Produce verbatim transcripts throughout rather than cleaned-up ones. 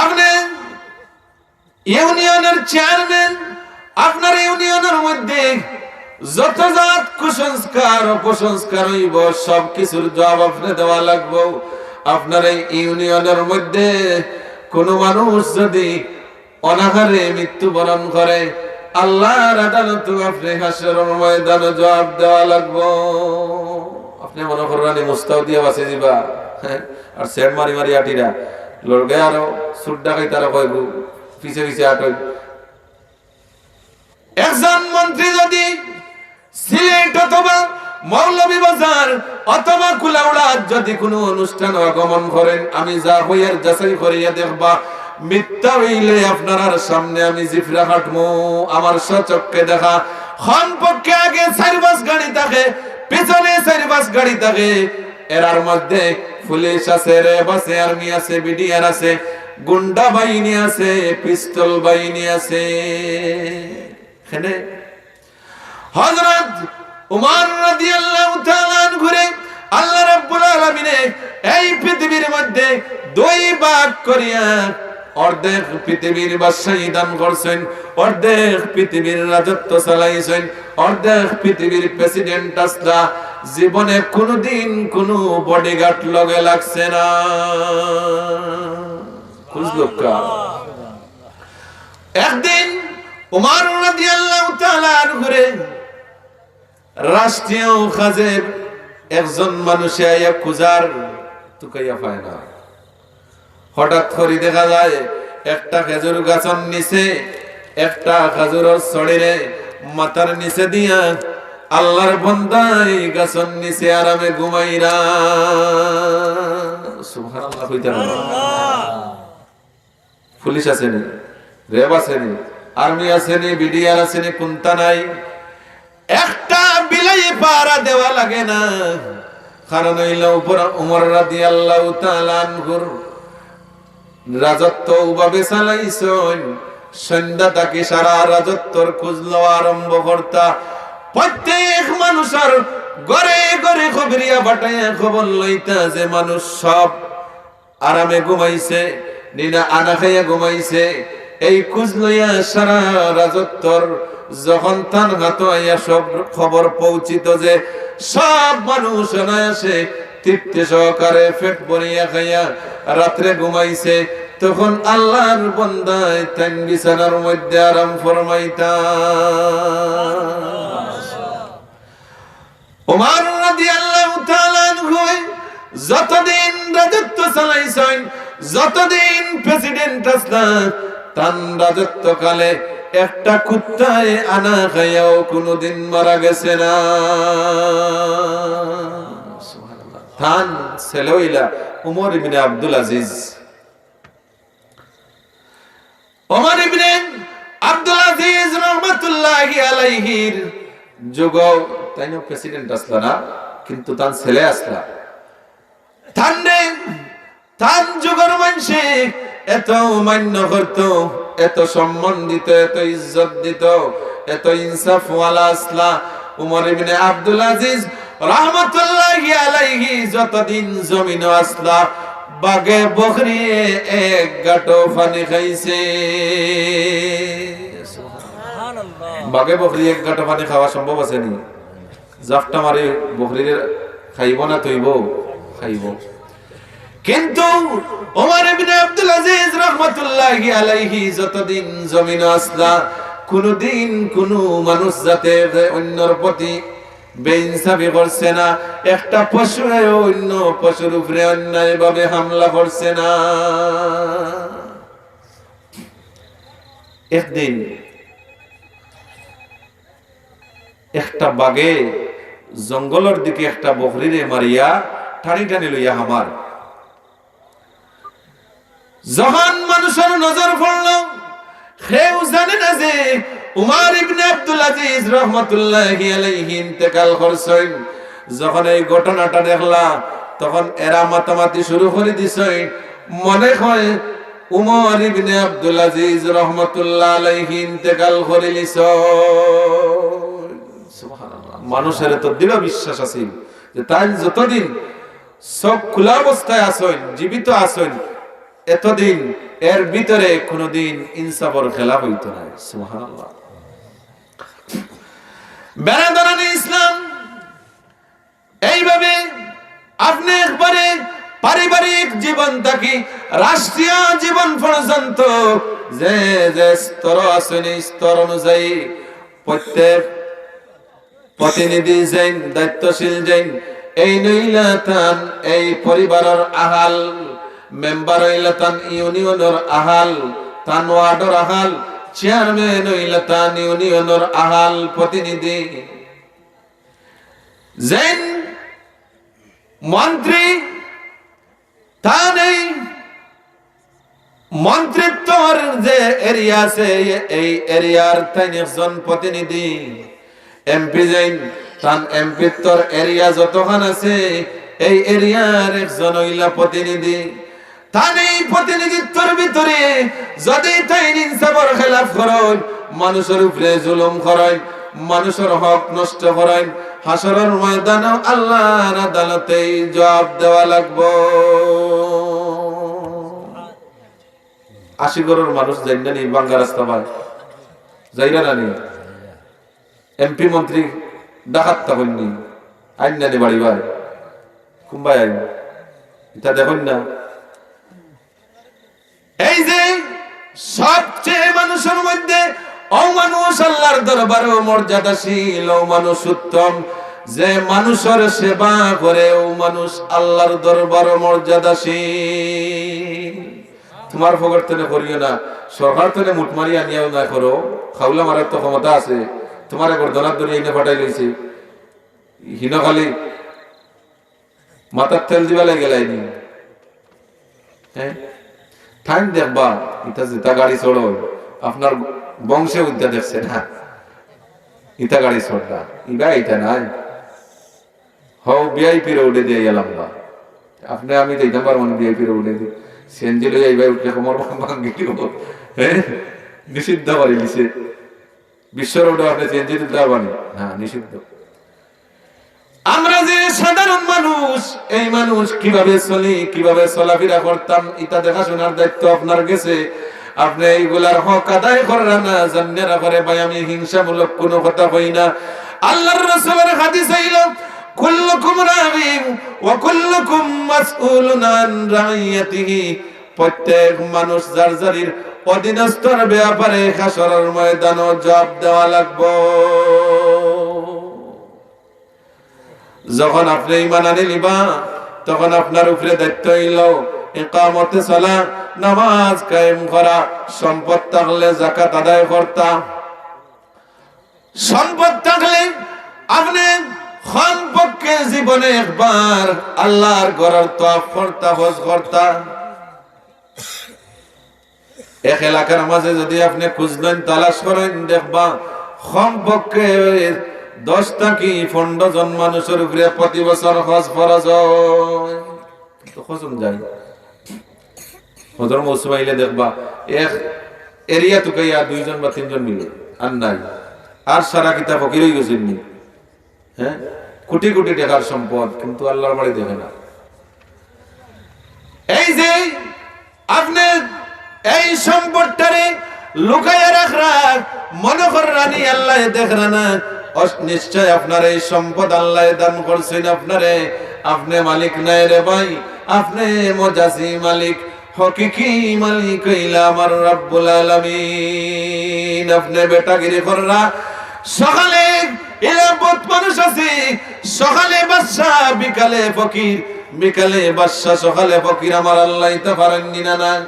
আপনে ইউনিয়নর চেয়ারম্যান, আপনার ইউনিয়নর মধ্যে যত জাত কুসংস্কার অপসংস্কার অইবো, সব কিছুর জবাব আপনে দেওয়া লাগবো। আপনার এই ইউনিয়নর মধ্যে কোনো মানুষ যদি অনাহারে মৃত্যুবরণ করে, আল্লাহর আদালতো আপনে হাশরর ময়দানো জবাব দেওয়া লাগবো। আপনে মনো করইন নি মুস্তাও দিয়া বাঁচি যিবা, হ্যাঁ? আর সের মারি মারি আটিরা, লড়গে আরো সুর ডাকাইত আরো কয়গু, পিছে পিছে আটইন। একজন মন্ত্রী যদি সিলেট অথবা মৌলভীবাজার অথবা কুলাউড়াত যদি কোনো অনুষ্ঠান আগমন করেন, আমি যা কইয়ার যাচাই করিয়া দেখবা, মিথ্যা অইলে আপনারার সামনে আমি জিফরা কাটমু। আমার স্বচক্ষে দেখা, কমপক্ষে আগে চাইর পাঁচ গাড়ি থাকে, পিছনে চাইর পাঁচ গাড়ি থাকে। এরার মধ্যে পুলিশ আছে, র‍্যাব আছে, আর্মি আছে, বিডিআর আছে, গুন্ডা বাহিনী আছে, পিস্তল বাহিনী আছে। এখানে হযরত উমর রাদিয়াল্লাহু তাআলা আনহুরে আল্লাহ রাব্বুল আলামিনে এই পৃথিবীর মধ্যে দুই ভাগ করিয়া অর্ধেক পৃথিবীর বাদশাহী দান করছেন, অর্ধেক পৃথিবীর রাজত্ব চালাইছেন, অর্ধেক পৃথিবীর প্রেসিডেন্ট আছলা। জীবনে কোনোদিন কোনো বডিগার্ড লগে লাগছে না। খুঁজ লোক্কা। একদিন উমর রাদিয়াল্লাহু তাআলা আনহুরে রাষ্ট্রীয় কাজে একজন মানুষে আইয়া খুঁজার, তুকাইয়া পায় না। হঠাৎ করি দেখা যায় একটা খেজুর গাছর নিচে একটা খেজুরর ছড়িরে মাথার নিচে দিয়া আল্লাহর বন্দায় গাছর নিচে আরামে ঘুমাইরা। সুবহানাল্লাহ কইতা না? পুলিশ আছে নি, র‍্যাব আছে নি, আর্মি আছে নি, বিডিআর আছে নি, কুন্তা নাই। একটা বিলাই পাহারা দেওয়া লাগে না। কারণ অইলো উপর উমর রাদিয়াল্লাহু তাআলা আনহুর রাজত্ব ওভাবে চালাইছইন, সন্ধ্যা থাকি সারা রাজত্বর খোঁজ লওয়া আরম্ভ করতা। প্রত্যেক মানুষর ঘরে ঘরে খবরিয়া পাঠাইয়া খবর লইতা যে মানুষ সব আরামে ঘুমাইছে, নি না আনা খাইয়া ঘুমাইছে। এই খোঁজ লইয়া সারা রাজত্বর যখন তান হাতো আইয়া সব খবর পৌঁছিত যে সব মানুষ অনায়াসে তৃপ্তি সহকারে পেট ভরিয়া খাইয়া রাত্রে ঘুমাইছে, তখন আল্লাহর বন্দায় তাইন বিছানার মধ্যে আরাম ফরমাইতা। উমর রাদিয়াল্লাহু তাআলা আনহু যতদিন রাজত্ব চালাইছইন, যতদিন প্রেসিডেন্ট আছলা, তান রাজত্বকালে একটা কুত্তায় আনা খাইয়াও কোনোদিন মারা গেছে না। সুবহানাল্লাহ। তান ছেলে অইলা উমর ইবনে আব্দুল আজিজ। ওমর ইবনে আব্দুল আজিজ রহমতুল্লাহি আলাইহির যুগো তাইনও প্রেসিডেন্ট আছলা না, কিন্তু তান ছেলে আছলা। তানরে তান যুগর মানষে এত মান্য করতো, এত সম্মান দিতো, এত ইজ্জত দিতো, এত ইনসাফওয়ালা আছলা। উমর ইবনে আব্দুল আজিজ রহমতুল্লাহি আলাইহি যতদিন জমিনো আছলা, বাঘে বকরিয়ে এক গাটো পানি খাইছে। বাঘে বকরি এক গাটো পানি খাওয়া সম্ভব আছে নি? জাপটা মারি বকরিরে খাইবো না থইবো? খাইবো। কিন্তু ওমর ইবনে আব্দুল আজিজ রহমতুল্লাহি আলাইহি যতদিন জমিনো আছলা, কোনোদিন কোনো মানুষ জাতে অন্যর প্রতি বেইনসাফি করছে না, একটা পশুরেও অন্য পশুর উপরে অন্যায়ভাবে হামলা করছে না। একদিন একটা বাঘে জঙ্গলর দিকে একটা বকরিরে মারিয়া টানি টানি লইয়া হামার। যখন মানুষর নজর পড়লো, কেউ জানে না যে উমর ইবনে আব্দুল আজিজ রহমতুল্লাহি আলাইহি ইন্তেকাল করছইন। যখন এই ঘটনাটা দেখলা, তখন এরা মাতামাতি শুরু করি দিছইন, মনে হয় উমর ইবনে আব্দুল আজিজ রহমতুল্লাহ আলাইহি ইন্তেকাল করিলিছইন। সুবহানাল্লাহ। মানুষর তো দৃঢ় বিশ্বাস আছিল যে তাইন যতদিন চোখ খোলা অবস্থায় আছইন, জীবিত আছইন, এতদিন, এর ভিতরে কোনোদিন ইনসাফর খেলাফ অইতো নায়। সুবহানাল্লাহ। বেরাদরানে ইসলাম, এইভাবে আপনে একবারে পারিবারিক জীবন থাকি রাষ্ট্রীয় জীবন পর্যন্ত যে যে স্তর আছে, এই স্তর অনুযায়ী প্রত্যেক প্রতিনিধি যেইন, দায়িত্বশীল যেইন, এইন অইলা তান এই পরিবারর আহাল, মেম্বার অইলা তান ইউনিয়নর আহাল, তান ওয়ার্ডর আহাল, চেয়ারম্যান অইলা তান ইউনিয়নর আহাল প্রতিনিধি। যেইন মন্ত্রী, তান এই মন্ত্রিত্বর যে এরিয়া আছে, এই এরিয়ার তাইন একজন প্রতিনিধি। এমপি যেইন, তান এমপিত্বর এরিয়া যতখান আছে, এই এরিয়ার একজন অইলা প্রতিনিধি। তান এই প্রতিনিধিত্বর ভিতরে যদি তাইন ইনসাফর খেলাফ করইন, মানুষর উপরে জুলুম করইন, মানুষর হক নষ্ট করইন, হাশরর ময়দানো আল্লাহর আদালতে জবাব দেওয়া লাগবো। আশি ঘরর মানুষ যাইরা না নি ভাঙ্গা রাস্তা বায়? যাইরা না নি? এমপি মন্ত্রী ডাকাত তখন নি? আইন না নি বাড়ি বায়? কুম্বায় আইন? ইতা দেখইন না? এই যে সবচেয়ে মানুষর মধ্যে অউ মানুষ আল্লাহর দরবারো মর্যাদাশীল, অউ মানুষ উত্তম, যে মানুষর সেবা করে, অউ মানুষ আল্লাহর দরবারো মর্যাদাশীল। তুমার ফকট তনে করিও না, সরকার তনে মুটমারি আনিয়াও না করো, খাউলা মারার তো ক্ষমতা আছে, তুমারে গর্দনাত ধরি এনে ফাটাই লইছে, হিনো খালি মাথাত তেল দিবা লাগে গেলাইনি। হ্যাঁ, টাইম দেখবা, ইতা যেতা গাড়ি চড়ো, আপনার বংশে ইতা দেখছে না, ইতা গাড়ি চড়লা, ইবা ইতা নাই। হও, ভিআইপি রোডে দিয়া গেলাম না। আপনে আমি যাইতাম পারবো না ভিআইপি রোডে দি। সিএনজি লইয়া ইবায় উঠলে কোমর ভাঙি দিব। হ্যাঁ? নিষিদ্ধ করি দিছে। বিশ্ব রোডে আপনে সিএনজি তুলতা পারবা না। হ্যাঁ, নিষিদ্ধ। আমরা যে সাধারণ মানুষ, এই মানুষ কিভাবে চলি, কিভাবে চলাফেরা করতাম, ইতা দেখাশোনার দায়িত্ব আপনার গেছে। আপনে এইগুলার হক আদায় কররা না, জানিয়া রাখরে ভাই, আমি হিংসামূলক কুনু কথা কই না। আল্লাহর রাসূলর হাদিস অইলো, "কুল্লুকুম রাইন ওয়া কুল্লুকুম মাসউলুন আন রাইয়াতিহি।" প্রত্যেক মানুষ যার যারির অধীনস্থর ব্যাপারে হাশরর ময়দানো জবাব দেওয়া লাগবো। যখন আপনে ঈমান আনিলিবা, তখন আপনার উপরে দায়িত্ব অইলো ইকামতে সালাহ, নামাজ কায়েম করা, সম্পদ থাকলে যাকাত আদায় করতা। সম্পদ থাকলে আপনে কমপক্ষে জীবনে একবার আল্লাহর ঘরর তওয়াফ করতা, হজ করতা। এক এলাকার মাঝে যদি আপনে খুঁজলেন, তালাশ করেন, দেখবা কমপক্ষে দশ থাকি পনেরো জন মানুষর উপরে প্রতি বছর হজ ফরজ অয়। তো কয়জন যায়? হজর মৌসুম আইলে দেখবা এক এরিয়া তুকাইয়া দুইজন বা তিনজন মিলে, আর নাই। আর সারা কিতা ফকির অইগেছে নি। হ্যাঁ, কোটি কোটি টাকার সম্পদ, কিন্তু আল্লাহর বাড়ি দেখে না। এই যে আপনে এই সম্পদটারে লুকাইয়া রাখরা, মনো কররা নি আল্লায় দেখরা না, অস-, নিশ্চয় আপনার এই সম্পদ আল্লায় দান করছেন আপনারে, আপনে মালিক নায় রে ভাই, আপনে মজাজি মালিক। হকিকি মালিক অইলা আমার রব্বুল আলামিন। আপনে বেটাগিরি কররা, সকালে এলা বউত মানুষ আছে, সকালে বাদশা, বিকালে ফকির, বিকালে বাদশা, সকালে ফকির। আমার আল্লায় ইতা পারইন নি না, না?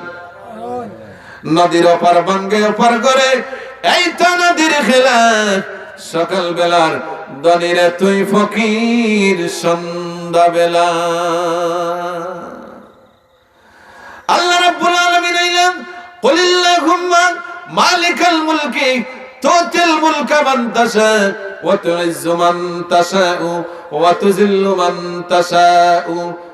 নদীর ওপার ভাঙ্গে ওপার করে, এই তো নদীর খেলা। সকাল বেলার ধনীরে তুই ফকির, সন্ধ্যা বেলা। আল্লাহ রাব্বুল আলামিন অইলা, "কুলিল্লাহুম্মা মালিকাল মুলকি তুতিল মুলকা মান তাশা ওয়া তুইজ্জু মান তাশা ওয়া তুযিল্লু মান তাশা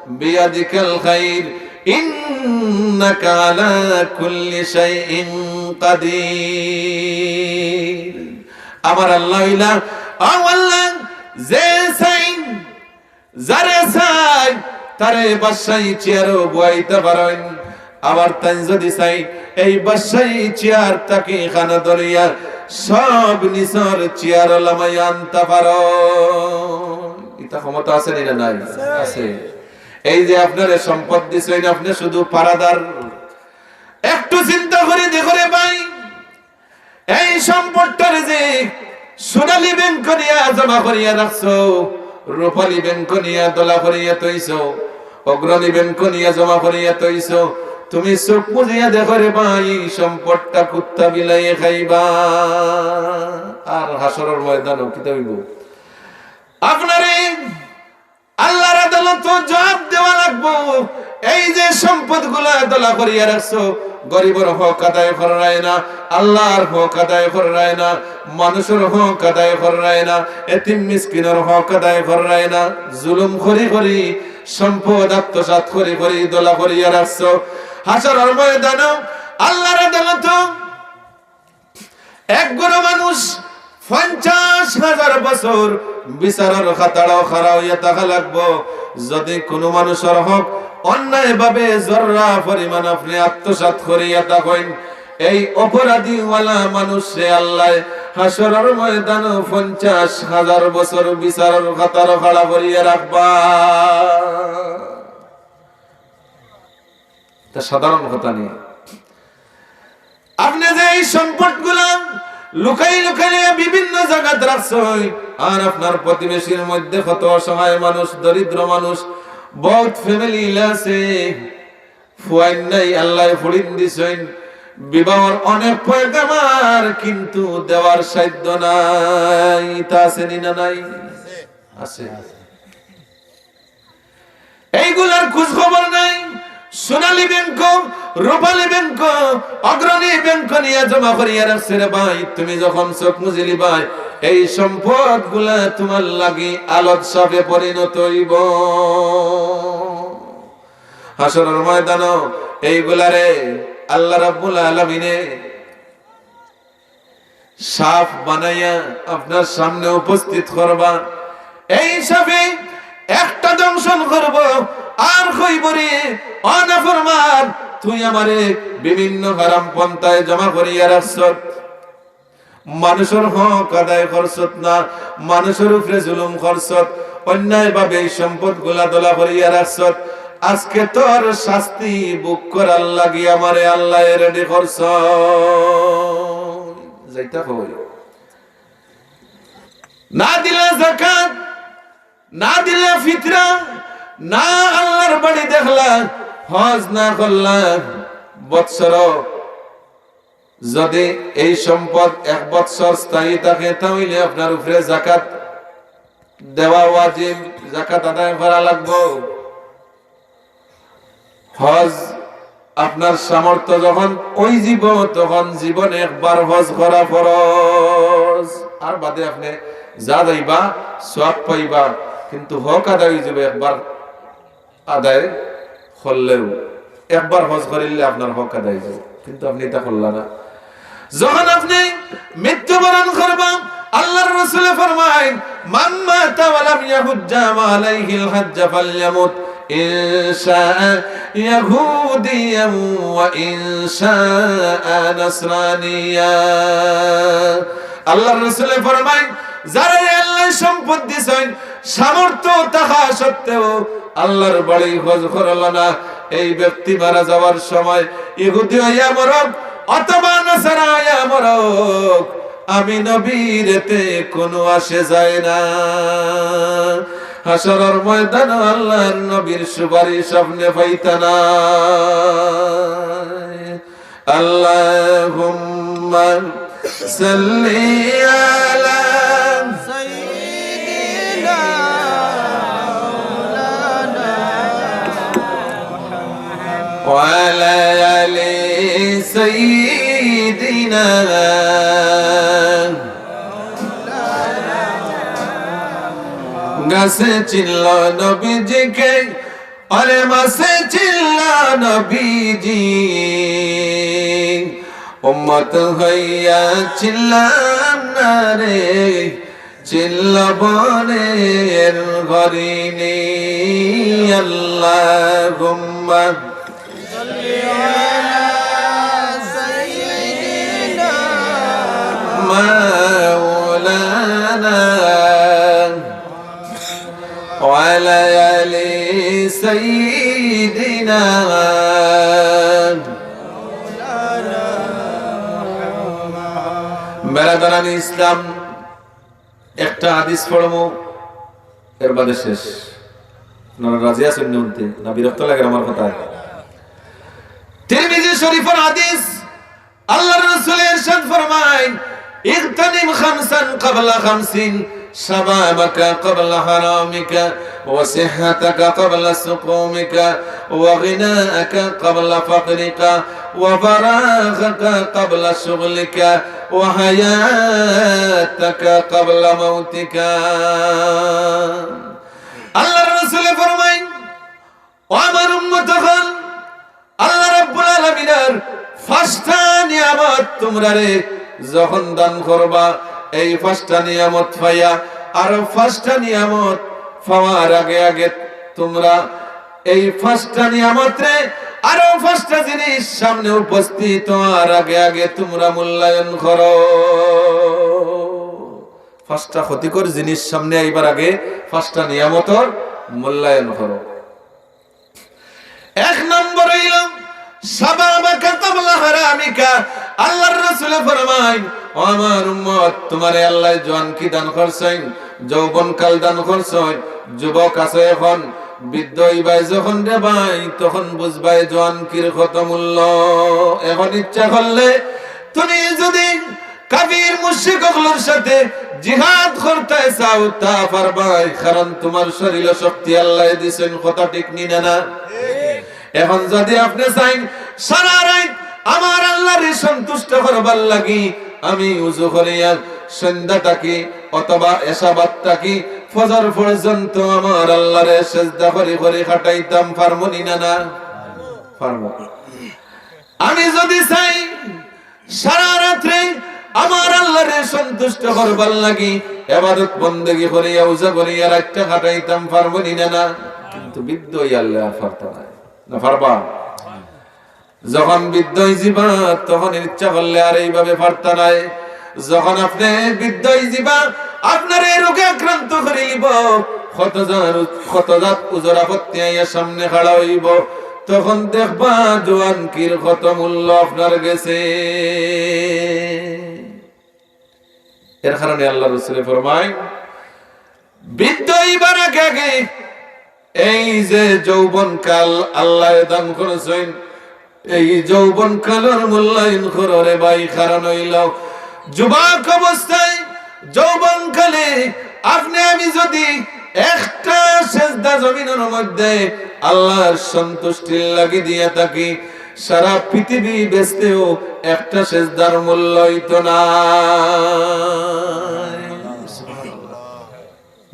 বিয়াদিকাল খাইর ইন্নাকা আলা কুল্লি শাইইন কাদির।" আমার আল্লাহ অইলা, ও আল্লাহ, যে চাইন যারে চাই, তারে বাদশাহী চেয়ারো বওয়াইতা পারইন। আবার তাইন যুদি চাইন, এই বাদশাহী চেয়ার থাকি খানো ধরিয়া সব নিচর চেয়ারো লামাইয়া আনতা পারইন। ইতা ক্ষমতা আছে নি না নাই? আছে। এই যে আপনারে সম্পদ দিছইন, আপনে শুধু পাহারাদার। একটু চিন্তা করি দেখো রে ভাই, এই সম্পদটারে যে সোনালী ব্যাংকো নিয়া জমা করিয়া রাখছো, রূপালী ব্যাংকো নিয়া দলা করিয়া থইছো, অগ্রণী ব্যাংকো নিয়া জমা করিয়া থইছো, তুমি চোখ মুজিয়া দেখো রে ভাই, এই সম্পদটা কুত্তা বিলাইয়ে খাইবা। আর হাশরর ময়দানো কিতা অইবো? আপনারে আল্লাহর আদালতো জবাব দেওয়া লাগবো। এই যে সম্পদগুলা দলা করিয়া রাখছো, গরিবর হক আদায় কররায় না, আল্লাহর হক আদায় কররায় না, মানুষর হক আদায় কররায় না, এতিম মিসকিনর হক আদায় কররায় না, জুলুম করি করি, সম্পদ আত্মসাৎ করি করি দলা করিয়া রাখছো। হাশরর ময়দানো আল্লাহর আদালতো এক গুরু মানুষ পঞ্চাশ হাজার বছর বিচারর খাতাড়ো খাড়া অইয়া থাকা লাগবো। যুদি কুনু মানুষর হক অন্যায়ভাবে জর্রা পরিমাণ আপনে আত্মসাৎ করিয়া থাকইন, এই অপরাধীওয়ালা মানুষরে আল্লায় হাশরর ময়দানো পঞ্চাশ হাজার বছর বিচারর খাতাড়ো খাড়া করিয়া রাখবা। ইতা সাধারণ কথা নি। আপনে যে এই সম্পদগুলা লুকাই লুকাই বিভিন্ন জাগাত রাখছইন, আর আপনার প্রতিবেশীর মধ্যে কত অসহায় মানুষ, দরিদ্র মানুষ, বউত family ইলা আছে, ফুয়াইন নাই, আল্লায় ফুড়িন দিছইন, বিবাহর অনেক পয়গামার, কিন্তু দেওয়ার সাধ্য নাই। ইতা আছে নি না নাই? আছে। এইগুলার খোঁজ খবর নাই। সোনালী ব্যাংকো, রূপালী ব্যাংকো, অগ্রণী ব্যাংকো নিয়া জমা করিয়া রাখছে রে ভাই। তুমি যখন চোখ মুজিলিবায়, এই সম্পদগুলা তুমার লাগি আলত সাপে পরিণত অইবো। হাশরর ময়দানো এইগুলারে আল্লাহ রাব্বুল আলামিনে সাপ বানাইয়া আপনার সামনে উপস্থিত করবা। এই সাপে একটা দংশন করবো, আর কইবো রে, "ও নাফরমান, তুই আমারে বিভিন্ন হারাম পন্থায় জমা করিয়া রাখছত, মানুষর হক আদায় করছত না, মানুষর উপরে জুলুম করছত, অন্যায়ভাবে এই সম্পদগুলা দলা করিয়া রাখছত, আজকে তোর শাস্তি ভোগ করার লাগি আমারে আল্লায় ready করছত।" যাইতা কই? না দিলা যাকাত, না দিলা ফিতরা, না আল্লাহর বাড়ি দেখলা, হজ না করলা, বৎসর যদি এই সম্পদ এক বৎসর স্থায়ী থাকে, তাহলে আপনার উপরে যাকাত দেওয়া ওয়াজিব, যাকাত আদায় করা লাগবো। হজ আপনার সামর্থ্য যখন অইযিবো, তখন জীবনে একবার হজ করা ফরজ। আর বাদে আপনে যা যাইবা, সওয়াব পাইবা, কিন্তু হক আদায় অইযিবো একবার আদায় করলেও। একবার হজ করিলে আপনার হক আদায় অইযিবো, কিন্তু আপনে ইতা করলা না। যখন আপনে মৃত্যুবরণ করবা, আল্লাহর রাসূলে ফরমাইন, "মান মাতা ওয়া লাম ইয়াহুজ্জা ওয়া আলাইহিল হাজ্জা ফালইয়ামুত, ইন শাআ ইয়াহুদিয়ান ওয়া ইন শাআ নাসরানিয়া।" আল্লাহর রাসূলে ফরমাইন, যারারে আল্লায় সম্পদ দিছইন, সামর্থ্য থাকা সত্ত্বেও আল্লাহর বাড়ি হজ করলা না, এই ব্যক্তি মারা যাওয়ার সময় ইহুদি অইয়া মরুক অথবা নাসারা অইয়া মরুক, আমি নবীর এতে কুনু আসে যায় না। হাশরর ময়দানো আল্লাহর নবীর সুপারিশ আপনে পাইতা না। আল্লাহুম্মা সাল্লি আলা সাইয়্যিদিনা মাওলানা ওয়া আলা আলি সাইয়্যিদিনা। গাছে চিনল নবীজিকে, আরে মাছে চিনল নবীজি, উম্মত হইয়া চিনলাম না রে, চিনল বনের হরিণী। আল্লাহুম্মা سيدنا. বেরাদারানে ইসলাম, একটা হাদিস পড়মু, এর বাদে শেষ। আপনারা রাজি আছইন নি হুনতে? না বিরক্ত লাগের আমার কথায়? তিরমিজি শরীফর হাদিস, আল্লাহর রাসূলে ইরশাদ ফরমাইন, "اغتنم خمسا قبل خمس، شبابك قبل هرمك، وصحتك قبل سقمك، وغناك قبل فقرك، وفراغك قبل شغلك، وحياتك قبل موتك।" আল্লাহর রাসূলে ফরমাইন, ও আমার উম্মত অকল, আল্লাহ রাব্বুল আলামিনর পাঁচটা নিয়ামত তুমরারে যখন দান করবা, এই পাঁচটা নিয়ামত পাইয়া আরো পাঁচটা নিয়ামত পাওয়ার আগে আগে তুমরা এই পাঁচটা নিয়ামতরে, আরো পাঁচটা জিনিস সামনে উপস্থিত হওয়ার আগে আগে তুমরা মূল্যায়ন করো। পাঁচটা ক্ষতিকর জিনিস সামনে আইবার আগে পাঁচটা নিয়ামতর মূল্যায়ন করো। এক নম্বর অইল, "শাবাবাকা ক্বাবলা হারামিকা।" আল্লাহর রাসূলে ফরমাইন, "ও আমার উম্মত, তুমারে আল্লায় জোয়ানকি দান করছইন, যৌবনকাল দান করছইন, যুবক আছো এখন, বৃদ্ধ অইবায় যখন রে ভাই, তখন বুঝবায় জোয়ানকির কত মূল্য। এখন ইচ্ছা করলে তুমি যদি কাফির মুশরিক অকলর সাথে জিহাদ করতায় চাও, তা পারবায়, কারণ তুমার শরীলো শক্তি আল্লায় দিছইন।" কথা ঠিক নি না, না? এখন যদি আপনে চাইন সারা রাইত আমার আল্লাহরে সন্তুষ্ট করবার লাগি আমি উজু করিয়া সন্ধ্যা থাকি অথবা এশা বাদ থাকি ফজর পর্যন্ত আমার আল্লাহরে সেজদা করি করি কাটাইতাম, পারমু নি না, না? পারমু। আমি যদি চাই সারা রাত্রে আমার আল্লাহরে সন্তুষ্ট করবার লাগি ইবাদত বন্দেগি করিয়া, উজু করিয়া রাইতটা কাটাইতাম, পারমু নি না, না? কিন্তু বৃদ্ধ অইয়া আল্লাহ আর পারতা নায়। না পারবা? যখন বৃদ্ধ অইযিবা, তখন ইচ্ছা করলে আর এইভাবে পারতা নায়। যখন আপনে বৃদ্ধ অইযিবা, আপনারে রোগে আক্রান্ত করিলিবো, কত জাত, কত জাত উজর আপত্তি আইয়া সামনে খাড়া অইবো, তখন দেখবা জোয়ানকির কত মূল্য আপনার গেছে। এর কারণে আল্লাহর রাসূলে ফরমাইন, বৃদ্ধ অইবার আগে আগে এই যে যৌবনকাল আল্লায় দান করছইন, এই যৌবনকালর মূল্যায়ন করো রে ভাই। কারণ অইল, যুবক অবস্থায়, যৌবনকালে আপনে আমি যদি একটা সেজদা জমিনর মধ্যে আল্লাহর সন্তুষ্টির লাগি দিয়া থাকি, সারা পৃথিবী বেচলেও একটা সেজদার মূল্য অইতো নায়।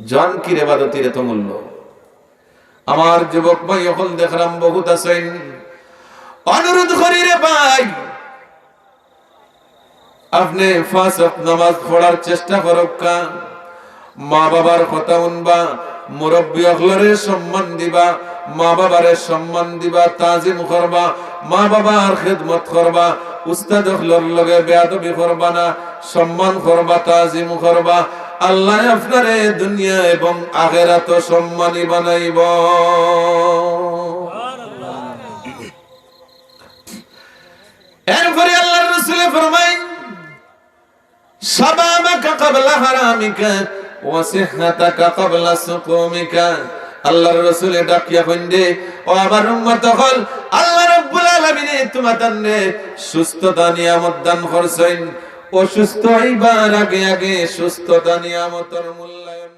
জোয়ানকির ইবাদতির এত মূল্য। আমার যুবক ভাই অকল দেখরাম বহুত আছইন, অনুরোধ করি রে ভাই, আপনে পাঁচ ওয়াক্ত নামাজ পড়ার চেষ্টা করউক্কা। মা বাবার কথা হুনবা, মুরব্বি অকলরে সম্মান দিবা, মা বাবারে সম্মান দিবা, তাজিম করবা, মা বাবার খেদমত করবা, উস্তাদ অকলর লগে বেয়াদবি করবা না, সম্মান করবা, তাজিম করবা। আল্লায় আপনারে দুনিয়া এবং আখেরাতো সম্মানী বানাইবো। এরপরে আল্লাহর রাসূলে ফরমাইন, "শাবাবাকা ক্বাবলা হারামিকা ওয়া সিহহাতাকা ক্বাবলা সুকুমিকা।" আল্লাহর রাসূলে ডাকিয়া কইন দে, "ও আমার উম্মত অকল, আল্লাহ রাব্বুল আলামিনে তুমাতানরে সুস্থতা নিয়ামত দান করছইন, অসুস্থ অইবার আগে আগে সুস্থতা নিয়ামতর মূল্যায়ন